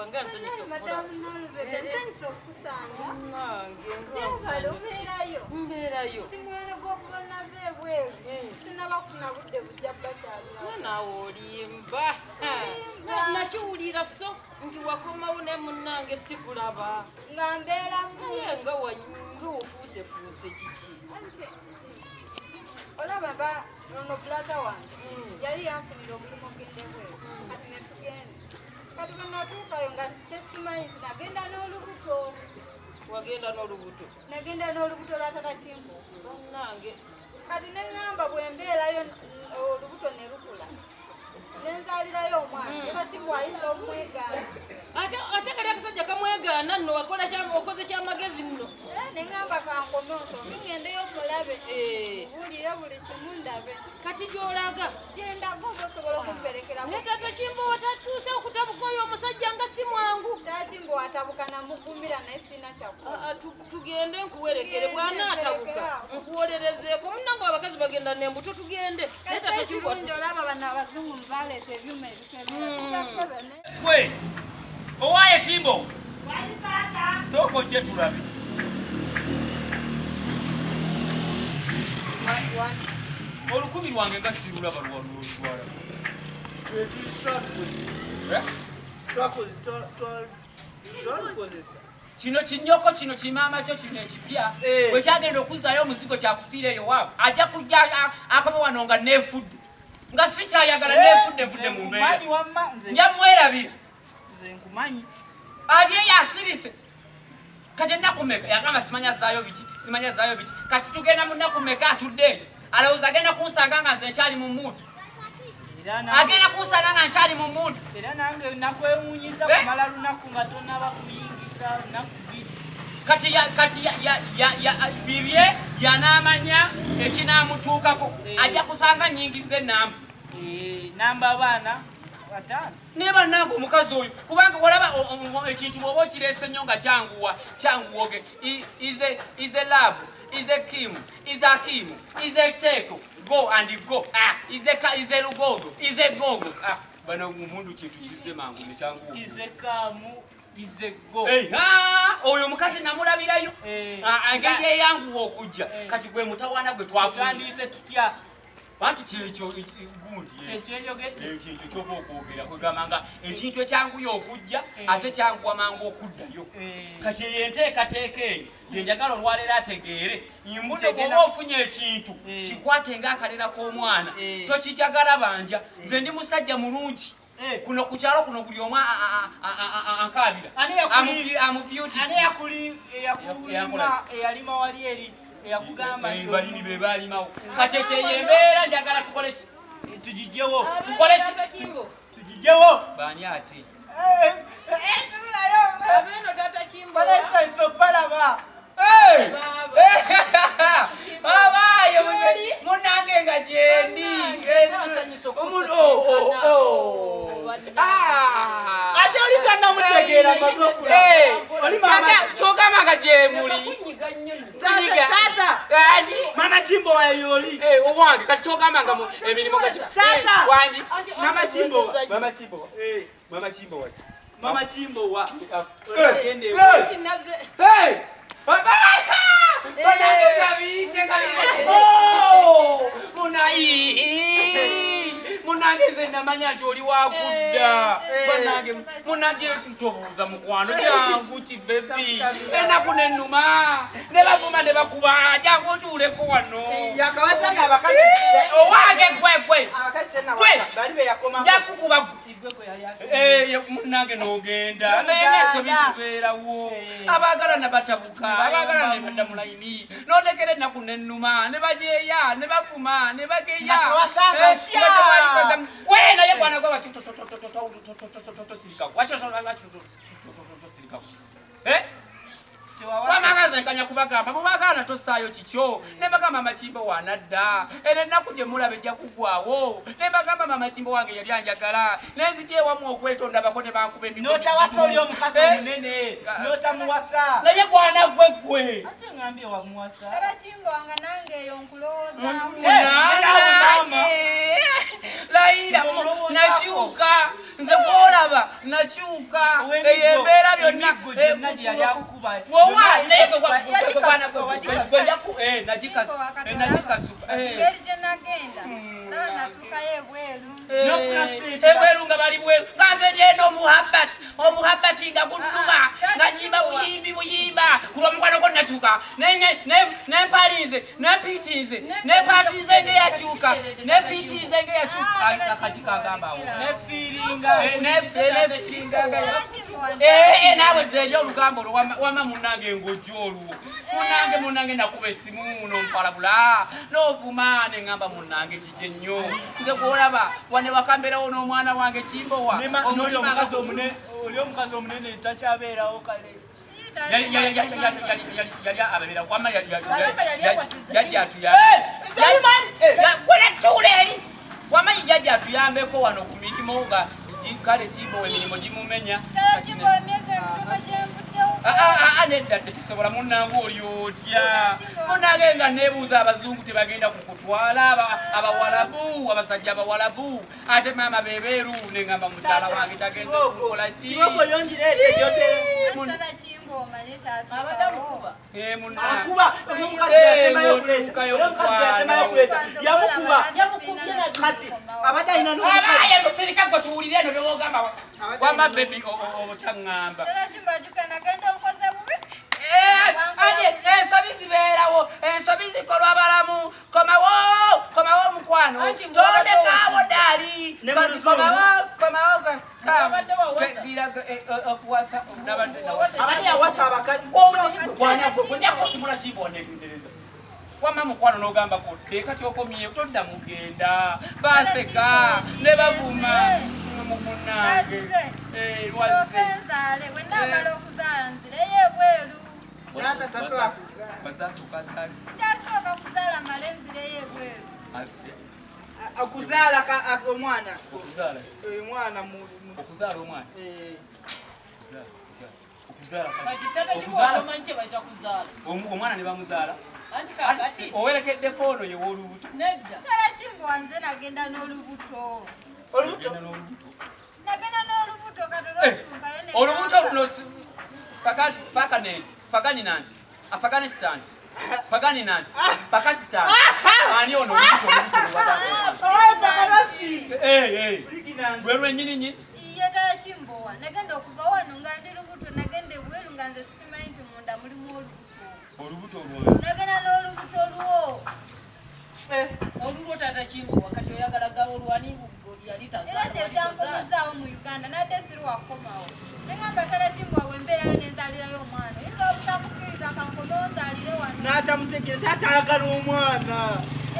nga nsanyusa okulaba. Madamu Nalubega, nsanyusa okukusanga. Nange nga Gyebale nsanyusa. obeerayo. Mbeerayo. Ti mwene gw'okuba nava ebweru. Eh. Sinaba kufuna budde bujja bakyalira. Naawe olimba. Sirimba. Nakiwulira so nti wakomawo naye munnange sikulaba. Nga mbeeramu. Naye nga nga ofuusefuuse kiki? Anti olaba ba ono bulata wange yali yanfunira omulimu ogenda ebweru kati ne tugenda kati bwe natuukayo nga kyesimanyi nti nagenda n'olubuto. Wagenda n'olubuto. Nagenda n'olubuto lwa tata Kimbo. Bannange. Kati ne ŋŋamba bwe mbeerayo olubuto ne lukula ne nzaalirayo omwana tata Kimbo ayinza okumwegaana. Ate kali akasajja kamwegaana nno wakola okoze kyamagezi nno. Ne ŋŋamba kankome nsonge ŋŋendeyo mulabe. Eh. Buulire buli kimu ndabe. Kati gy'olaga? Gye ndaga oba osobola okumperekerako. Naye tata Kimbo watatuuse okutabuka oyo omusajja nga si mwangu. Tata Kimbo atabuka namugumira naye sirina kyakukola. Ah, ah, tugende nkuwerekere Tugende, bw'anaatabuka mperekerako. nkuwolerezeeko munnange abakazi bagenda n'embuto tugende. Naye Kasita tata Kimbo ekirungi olaba bano abazungu baleeta ebyuma ebikebera. Tujja kukebera naye. Gwe owaaye Kimbo, sooka ojje tulabe. Olukumi lwange nga sirulaba lwalwala. Twalukozesa. Kino kinyoko kino kimaama kyo kino ekipya Eh. bwe kyagenda okuzzaayo omuzigo kyakufiira eyo waabwe ajja kujja akome wano nga neefudde nga sikyayagala neefudde nvudde mu mbeera Nkumanyi wamma nze nja mwerabira nze nkumanyi. ali eyo asirise kati ennaku meka yagamba simanya zaayo biki simanya zaayo biki kati tugenda mu nnaku meka atudde eyo alowooza agenda kunsanga nga nze nkyali mu muudu Era nange agenda kunsanga nga nkyali mu muudu era nange nakwewuunyisa Eh. kumala lunaku nga tonaba kuyingiza lunaku bbiri. Kati ya kati ya ya ya, ya bibye yanaamanya ekinaamutuukako Eh. ajja kusanga nnyingiza ennamba Eh, namba baana bataano. naye bannange omukazi oyo kubanga olaba ekintu bw'oba okireese nnyo nga kyanguwa kyanguwoge ize lab ize kim ize akimu ize teeko go and go ah ize ka ize lugogo ize gogo ah bano omundu kintu kizze mangu nekyanguwa Ize kaamu ize go. Hey, ah, oyo omukazi namulabirayo Eh. Ah, engeri eyanguwa okujja Eh. kati gwe mutawaana gwe twafunye Tutandise tutya? anti kyekyo gundi Kyekyeyogedde. ekintu kyoba okwogera kwegamba nga ekintu ekyanguya okujja Eh. ate kyanguwa mangu okuddayo Eh. kati eyo enteekateeka eyo yenjagala olwaleero ategeere mbuno Ntegera. bw'oba ofunye ekintu Eh. kikwate ng'akalera k'omwana Eh. tokijagala banja nze ndi musajja mulungi Eh. kuno ku kyalo kuno buli omu ankaabira Ani yakuli- Amu beauty. Ani yakuli eyakulima eyalima wali eri eyakugamba Eh, nti balimi be baalimawo kati ekyo eyo embeera njagala tukole ki tugijjewo tukole ki Tata Kimbo. tugijjewo. baani ate Eh, eh, tunulayo. Abeeno tata Kimbo. Baleeta balaba. Hey! Baaba. Abaayo Gy'oli? munnange nga gyendi Bannange, nsanyusa Omuntu- okusisinkana. oh, oh, oh. Bannange. Ah! Ate oli tannamutegeera amaze okulaba. Hey! Oli maama Kyogamba nga gyemuli Kunyiga nnyo nno. Kunyiga. Taata. Ani? Mama Kimbo wayoli. Eh, owange kati kyogamba nga emirimu nga Taata. Eh, wangi Anti- Mama anti Kimbo. owezezza nnyo. Mama Kimbo Eh, Mama Kimbo waki Mama Kimbo wa. Eh, Oli agenda eh. ewa. Anti naze- Hey! Banange gabite gabite. Oh! Munayi! Munange nze namanya nti oli wakudda. Eh. Banange munange tobuuza mukwano jangu kibebi. Ennaku nennuma ne bavuma ne bakuba jangu otuuleko wano. Yakawasanga abakazi. Owange gwe gwe. Abakazi Gwe. tennawasa. Bali be yakomako. Nja kukuba gwe. Igwe gwe yali asinga. Eh, munnange n'ogenda naye ng'ensobi zibeerawo Eh. abaagalana batabuka Ne bayomba. abaagalana ne badda mu layini n'otekera ennaku nennuma ne bajeeya ne bavuma ne bageya Nga tewasanga Eh, ntya. nga tewali kwega- gwe naye gwana gwe waki tosirikako waki tosirikako Eh? Sewawasa. Wamagaza nkanya kubagamba mubagana tosaayo kikyo ne bagamba Makimbo wanadda era ennaku gye mulaba ejja kuggwawo ne bagamba mama Kimbo wange yali anjagala nenzija ewamu okwetonda bako ne bankuba emikono N'otawasa oli omukazi Eh? omunene. N'otamuwasa. naye gwana gwe gwe Ate ngambye wamuwasa. Tata Kimbo wanga nange eyo nkulowoozaako. Eh, Munange! Layira Ndowoozaako. nakyuka nze gwolaba nakyuka Ow'emiggo. eyo yali akukuba. Wowa naye Kimbowa engeri gye nagenda ndaba natuukayo ebweru. N'ofuna sente. Ebweru nga bali bweru nga nze ndyeno omuhabati omuhabati nga gunnuma nga nyimba buyimbi buyimba kulwa mukwano gwo nakyuka nempalinze nempiitinze nepatinze ngeyakyuka nepiitinze ngeyakyuka akakikagambawo Nefiiringa. nefiiringa. Kimbowa Eh, naawe nze olugambo olwo wama munnange ng'ojja olwo munnange munnange nakuba essimu nompalabula novuma neŋŋamba munnange kiki ennyo nze gwolaba wane wakambeerawo n'omwana wange Kimbowa. N'oli omukazi omunene, oli omukazi omunene takyabeerawo kale. Yali abeera wama Alaba yali awasizza. jajja atuyambe. Eh, tabimanyi. Gwe eri wamanyi jajja atuyambeko wano ku mirimu nga kale Kimbowa emirimu gimumenya. Kimbowa emyezi emitono gyenvuddewo. Ah, ah, nedda tetusobola munnange oli otya munnange nga neebuuza abazungu tebagenda kukutwala abawalabu abasajja abawalabu ate maama bebeeru neŋŋamba mukyala wange tagenze kukola ki. Kiboko yongireete gyotera. Tala Kimbowa omanye Abadde amukuba. Eh, munnange. Akuba omukazi yasembayo kuleeta. Oli omukazi yasembayo kuleeta. Yamukuba. Kati abadde alina n'omukazi. Abaye musirika gwe tuwulire eno byewogamba wama bebi okyaŋŋamba. Tala Kimbowa jjuka nagenda okoze bubi. Eh, ate ensobi zibeerawo ensobi zikolwa balamu komawo komawo mukwano Anti tondekaawo daali. Ne mu Kati Luzungu. komawo komawo Wabadde wawasa. okuwasa nabadde nawasa. Abadde yawasa abakazi. Nja kusimula Kimbowa negendereza wamma mukwano n'ogamba kudde kati okomyewo todda mugenda baseka ne bavuma munange. Bazze. Eh, Sooka lwazze. nzaale bwe naamala okuzaala nzireyo ebweru. Taata tasobola kuzaala. Bazasooka zaali. Kyasooka kuzaala male nzireyo ebweru. Okuzaala omwana. Okuzaala. Omwana Okuzaala omwana. eh, Okuzaala. Kati tata Kimbowa tomanyi kye bayita kuzaala. Omwana ne bamuzaala. Anti kakati Owerekeddeko ono ye w'olubuto. nedda. Tala Kimbowa nze nagenda n'olubuto. Olubuto. Ogenda n'olubuto. Nagenda n'olubuto kati Eh, olwotuukayo ne olubuto ngamba. luno Fakaninanti Afghanistan Paganinanti Pakistan ani ono olubuto olubuto lwabadde. Ah, pakarasi. Eh, eh. Pregnancy. Lwe lwennyini nnyini. Ye Tala Kimbowa nagenda okuva wano nga ndi lubuto nagenda ebweru nga nze sikimanyi nti munda mulimu olubuto. Olubuto lwange. Nagenda n'olubuto lwo. Eh, Olulwo tata Kimbowa kati oyagala gaba olwani yali Era tazaala. kye kyankomezaawo mu Uganda nadde siri wakukomawo. Nengamba Tala Kimbowa bwe mbeerayo ne nzaalirayo omwana oyinza obutamukkiriza kankomewo nzaalire wano. N'atamutegeera taata ayagala omwana.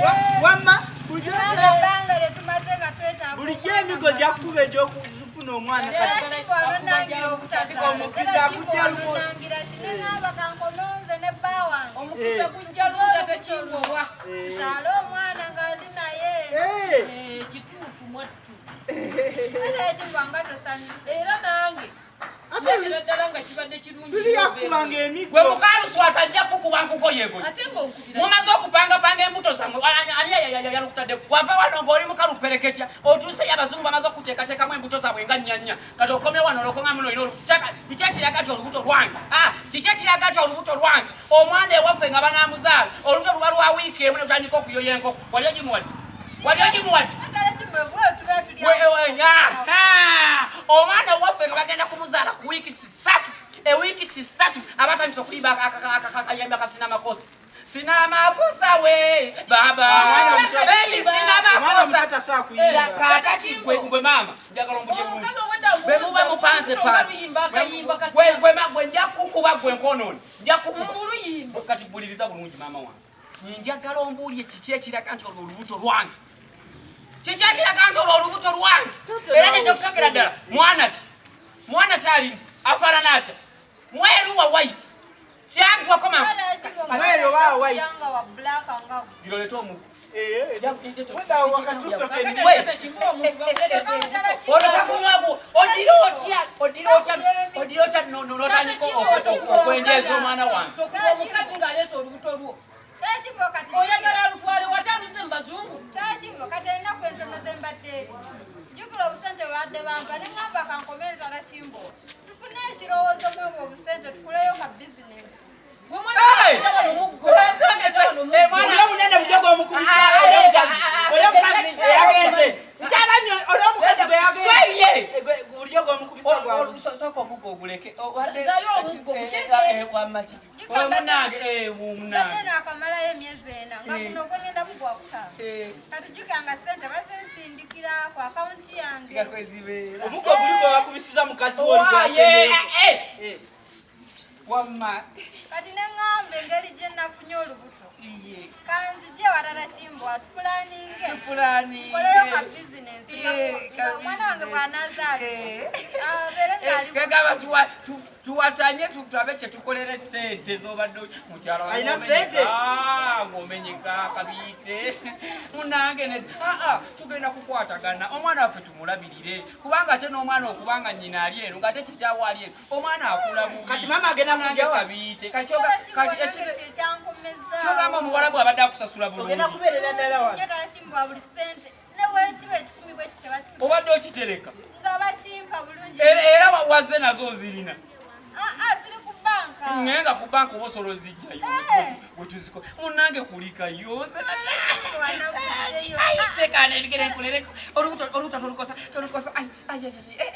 Eh. Wamma bulijjo Kubanga ebbanga lye tumaze nga twetaaga Bulijjo omwana emigo gyakuba egy'okufuna omwana Tala kati. Kimbowa nonnangira obutazaala. Omukisa Tala Kimbowa gujja lumu. nonnangira ki nengamba kankomewo nze ne bba wange. Omukisa gujja lumu tata Kimbowa. Nzaale omwana nga ndi naye. Eh, Eh, kituufu mwattu. Tala Kimbowa nga tosanyuse. Era nange Ate ddala nga kibadde kirungi. Tuli yakubanga emiggo. Gwe mukaluswata ajja kukuba nkuko yego. Ate ng'onkubira. Mumaze okupangapanga embuto zammwe ani yalukutadde wava wano ng'oli mukalupereketya otuuseyo abazungu bamaze okuteekateekamu embuto zaabwe nga nnyanya kati okomye wano olwokonga muno olina olubuto kiki ekiraga nti olubuto lwange Ah, kiki ekiraga nti olubuto lwange omwana ewaffe nga banaamuzaala olubuto luba lwa wiiki emu netutandika okuyoya enkoko wali ogimuwadde wali ogimuwadde Tala Kimbowa bwe tubeera tuli Omwana waffe nga bagenda kumuzaala ku wiiki 3 ewiiki 3 abatandise okuyimba akayimba ka sina makosa sina makosa we baba. Omwana omuto- Baby, sina Omwana omuto makosa. tasobola kuyimba. Kakati gwe maama njagala ombulye bulungi. Omukazi obwedda Bwe muba mupanze panze. luyimba akayimba Gwe nja kukuba gwe nkonooni nja kukuba. Muluyimba. Kati buliriza bulungi maama wange njagala ombuulye kiki ekiraga nti olwo olubuto lwange kiki ekiraga nti olwo olubuto lwange era nekyokusokera ddala mwana ki mwana kyalimu afaanana atya mweru wa white kyagwako mama. Mweru oba white? Nga wa black nga gwe. Girolete omugu. Eh, Wenda wakatusoka emigo. Ono takunywagu odira otya odira otya odira otya notandika okwenjeeza omwana wange. Tokuba omukazi ng'aleese olubuto lwo. Tala Kimbowa kati Oyagala alutwale wate aluze mu bazungu. Tala Kimbowa kati ennaku entono ze mbadde eri. Jjukira obusente bwadde bampa ne ŋŋamba kankomere Tala Kimbowa. Tufune ekirowoozo mwebwe obusente tukuleyo ka bizinesi. Gwe mwana leeta wano omuggo. Leeta wano omuggo. Oli omunene bulijjo gw'omukubisa oli omukazi oli omukazi eyagenze nkyaba nnyo oli omukazi gwe yagenze Sweye! Bulijjo gw'omukubisa gwa Sooka omuggo oguleke. Zaayo omuggo, Munange, Mbadde munange. naakamalayo emyezi ena nga kuno gwegenda kugwa kutaano. Eh. Kati jjukira nga ssente bazinsindikira ku akawunti yange. Nga kwezibeera. Omuggo guli gwe wakubisiza mukazi wo oli Owaaye, gwasembeyo. eh. Wamma. Kati ne ŋŋamba engeri gye nafunye olubuto. Iye. Kanzije walala Kimbwa tupulaninge. Tupulaninge. Nkoleyo ka bizinesi Iye, nga ka omwana wange business. bw'anazaalibwa abeere ng'ali Kegamba tuwatanye tulabe kye tukolera sente z'obadde mukyala wange Alina ng'omenyeka. ssente? Ah, ng'omenyeka kabiite munange ne aa tugenda kukwatagana omwana waffe tumulabirire kubanga ate n'omwana okubanga nnyina ali eno ng'ate kitaawe ali eno omwana akula bubi. Kati maama agenda Munange kujja wa? kabiite kati Kimbwa kati nange kye kyogamba omuwala bw'abadde akusasula bulungi Ogenda kubeerera ddala wano. Nnyo ddala Kimbwa buli ssente ne bwekiba ekikumi bwe kiti tebakisiba. Obadde okitereka Nga bakimpa bulungi. Era wazze nazo ozirina. Ah, ah, ziri ku banka. Ŋŋenda ku banka oba osobola ozijjayo Eh. wetuziko munange kulikayo Kimbwa navuddeyo. tekaana ebigere nkulereko olubuto olubuto tolukosa tolukosa Ai, ai, ai, ai, eh,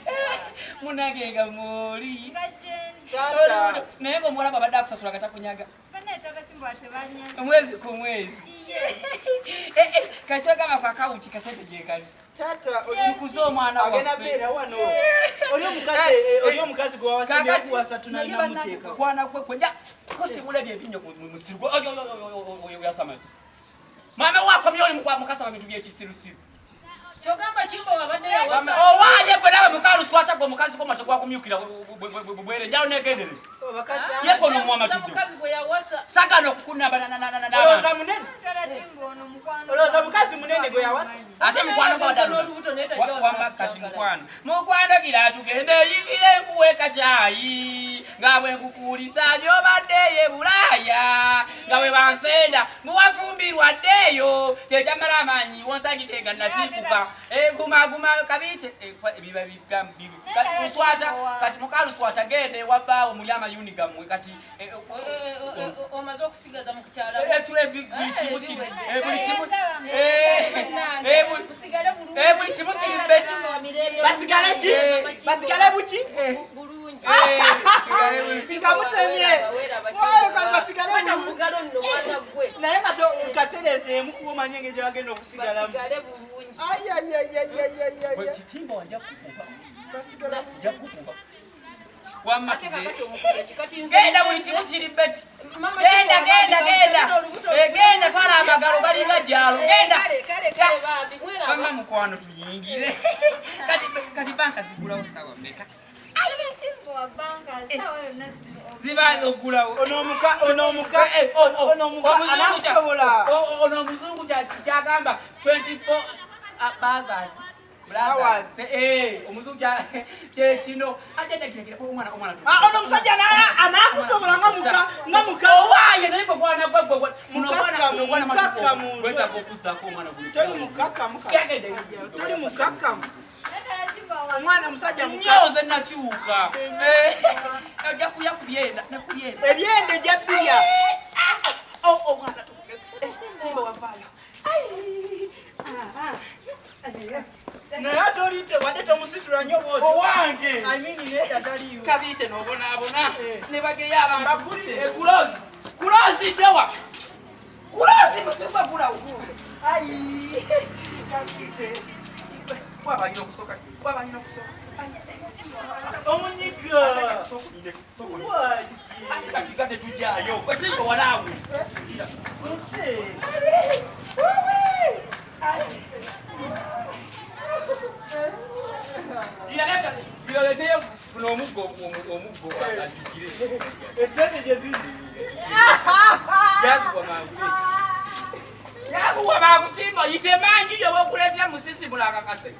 eh, munange nga muli Nga gyendi. Olubuto naye nga omuwala bwabadde akusasula nga takunyaga Bonna ettaka Kimbwa tebanyaga. omwezi ku mwezi Iye. Eh, eh, kati ogamba ku akawunti kasente gyekali Taata tukuze omwana Agenda waffe beera wano. Oli omukazi oli omukazi gwe wawasembeyo kuwasa tunalina muteeka. kwana kwe kwenja kusibula ebyo ebinnyo mu musiru gwe oyo oyo oyo oyasama maama wakomye oli mukasaba bintu byekisirusiru. Kyogamba Kimbwa wabadde yawasa. Owaaye gwe nawe mukaluswata gwe omukazi gwo tegwakumyukira bwere njalo negendereza Abakazi ye kono omuwa matudde. Mukazi gwe yawasa. Sagana okukunamba Olowooza munene? Ddala Kimbwa ono mukwano. Olowooza mukazi munene gwe yawasa? Ate mukwano gwa N'olubuto naye tajja wamma kati mukwano mukwano gira tugende yigire nkuwe kacyayi nga bwe nkukuulisa gy'obadde ye Bulaaya nga bwe bansenda muwafumbirwa ddeeyo kyekyamala amaanyi wonsangidde nga nakiikuka guma guma kabiite biba luswata kati mukaluswata genda ewa bbaawo muli amayuni gammwe kati Omaze okusigaza mu kukyala. Tule buli kimu kiri buli kimu Musigale bulungi. Buli kimu kiri beti. Basigale ki? Basigale buki? Bulungi. Kikamutemye. Waayo, basigale Kwata bulungi. mu ngalo nno mwana gwe. Naye nga katereeseemu kuba omanye engeri gye bagenda okusigalamu. Basigale bulungi. Ai, ai, ai, ai, ai, ai, ai, ai. Titimba wajja kukuba. Basigale Nja kukuba. Wamma Ate tugende. kakati omukola ki? Kati nze Genda buli kimu kiri beti. Mama Genda Kimbwa, genda bambi, genda. olubuto Genda twala amagalo galinga gyalo. Genda. Kale kale kale bambi mweraba. Wamma mukwano tuyingire. Kati kati banka zigulawo ssaawa mmeka? Kimbwa banka ssaawa yonna Ziba oggulawo. Ono omuka ono omuka ono omuka Omuzungu kya- anakusobola. Ono omuzungu kyagamba 24 brothers. Hours. Omuzungu kye kino. Ate dda gira omwana omwana. Ah, ono omusajja anakusobola nga muka nga muka. Owaaye naye gwe gwana gwe gwe muno gwana Mukakamu, muno gwana mukakamu. Wetaaga okuzzaako omwana guli. Toli mukakamu. Genda. Toli mukakamu. Ddala Kimbwa wange. Omwana omusajja Nnyo mukakamu. nze nakyuka. Ojja kulya ku byenda nakubyenda. Ebyenda ejja bbiya. Oh, omwana tumugeze. Timba wavaayo. Naye ate oli wadde tomusitula nnyo bw'otyo. Owange. I mean nedda taliiwo. Kabiite n'obonaabona Eh. ne bageyo abantu. Bagulire. Kulozi. Kulozi ddewa. Kulozi musimba gulawo. Ayi. Kabiite. Waba alina okusooka. Waba alina okusooka. Omunyiga. Lwaki? Kati nga tetujjaayo. Ekiyiko walaawe. Ote. Gira leteyo funa omuggo omuggo agigire. Esente gye ziri. Yaguwa mangu. Yaguwa mangu Kimbo yite mangi yoba okuleetera musisi mulakakase.